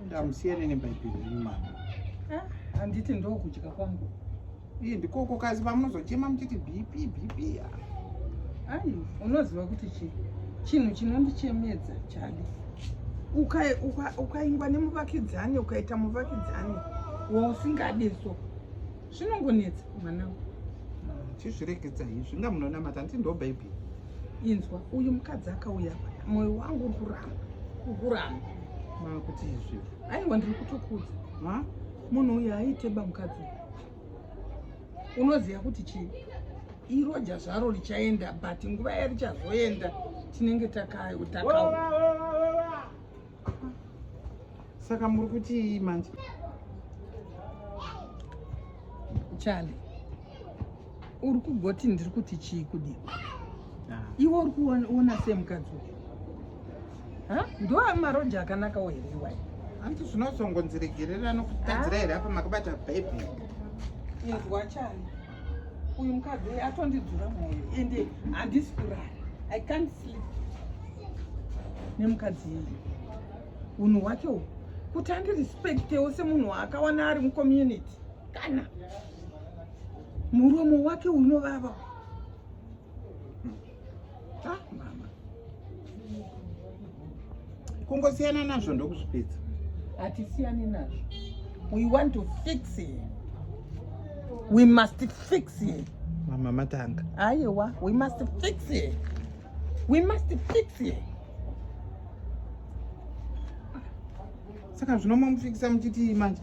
Ndamusiyane nebhaibheri renyu mama. Ah, handiti ndokudya kwangu. Iye ndikoko kasi pamunozochema muchiti BP BP. Ai, unoziva kuti chii? Chinhu chinondichemedza chadi. Ukaingwa nemuvakidzani ukaita muvakidzani wausingade so zvinongonetsa mwanangu. Chizviregedza izvi inga munonamata handiti ndo bhaibheri. Inzwa, uyu mukadzi akauya apa moyo wangu uri kuramba, uri kuramba. Makuti izvi. Aiwa ndiri kutokudza. Munhu uyu haaiteba mukadzi uyu. Unoziva kuti chii? Iroja zvaro richaenda but nguva yarichazoenda tinenge takawo. Saka muri kuti manje? Charlie, uri kugoti ndiri kuti chii kudii? Ah. Iwe uri kuona sei mukadzi uyu? Ha? Ndo maroja akanakawo here iwayo? Hanti zvinozongonziregerera nokutadzira here apa makabata bhaibheri? Inzwa Charlie, uyu mukadzi uyu atondidzura mwoyo ende handisi kurara. I can't sleep nemukadzi iye. Unhu hwake uhu kuti andirespectewo semunhu waakawana ari mucommunity kana muromo wake unovava. Ah, mama. Kungosiyana nazvo ndokuzvipedza. Hatisiyani nazvo. We want to fix it. We must fix it. Mama matanga. Aiwa, we must fix it. We must fix it. Saka zvino mamufikisa muchiti manje?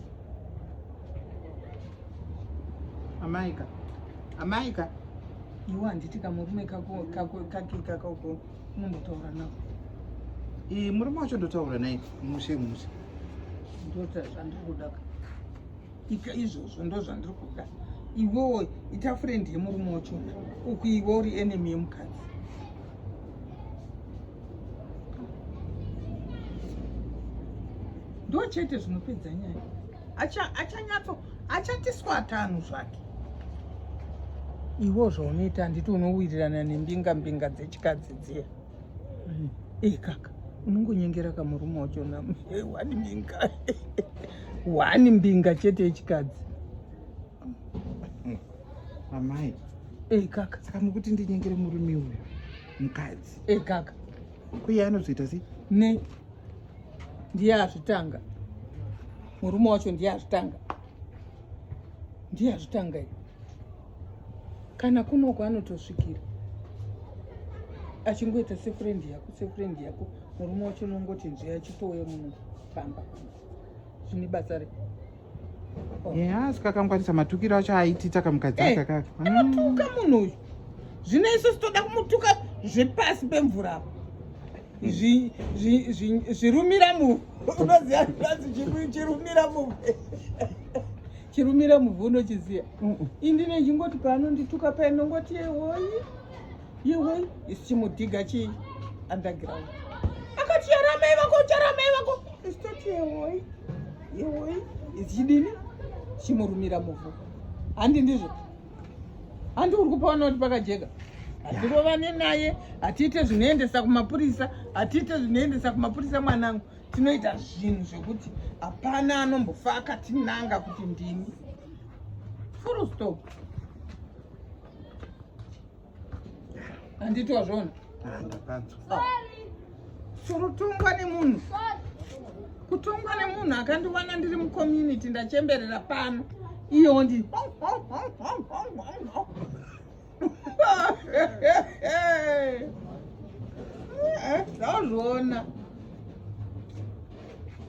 Amaika. Amaika. Iwe handiti kamurume kako kako kake kakoko unombotaura nako. Eh, murume wacho ndotaura naye mushe mushe. Ndota zvandiri kuda. Ika izvozvo ndozvandiri kuda. Iwewo ita friend yemurume wacho. Uku iwe uri enemy yemukadzi. Ndo chete zvinopedza nyaya. Achanyatso achatiswa tanhu zvake. Iwo zvaunoita handiti unowirirana nembinga mbinga dzechikadzi dziya. Eh kaka unongonyengera kamurume wacho na one mbinga. One mbinga chete yechikadzi. Amai. Eh kaka. Saka mukuti ndinyengere murume uyu mukadzi. Eh kaka. Kuye anozoita sei? Ne. Ndiye azvitanga. Murume wacho ndiye azvitanga. Ndiye azvitanga iye. Kana kunoko anotosvikira. Achingoita sefriend yako, sefriend yako. Murume wacho unongoti nzviya achitouya muno pamba. Zvine basa rei? Oh. Yeah, asi kakangwarisa matukiro acho aitita kamukadzi aka kaka. Anotuka munhu uyu. Zvino isusu toda kumutuka zvepasi pemvura apa. Zvirumira muvhu. Unoziva zvinonzi chirumira muvhu. Chirumira muvhu unochiziva. Indine chingoti paanondituka paye ndongoti yehoi. Yehoi isu chimudhiga chi underground. Akati charamai vako charamai vako. Isu toti yehoi. Yehoi ichidini chimurumira muvhu. Handi ndizvo. Handi uri kupaona kuti pakajeka. Hatirovane naye, hatiite zvinoendesa kumapurisa, hatiite zvinoendesa kumapurisa mwanangu. Tinoita zvinhu zvekuti hapana anombofa akatinanga kuti ndini. Full stop. Handiti wazviona? Ah, ndapanzwa. Ah. Surutongwa nemunhu. Kutongwa nemunhu akandiwana ndiri mucommunity ndachemberera pano. Iyo ndi Ndazviona.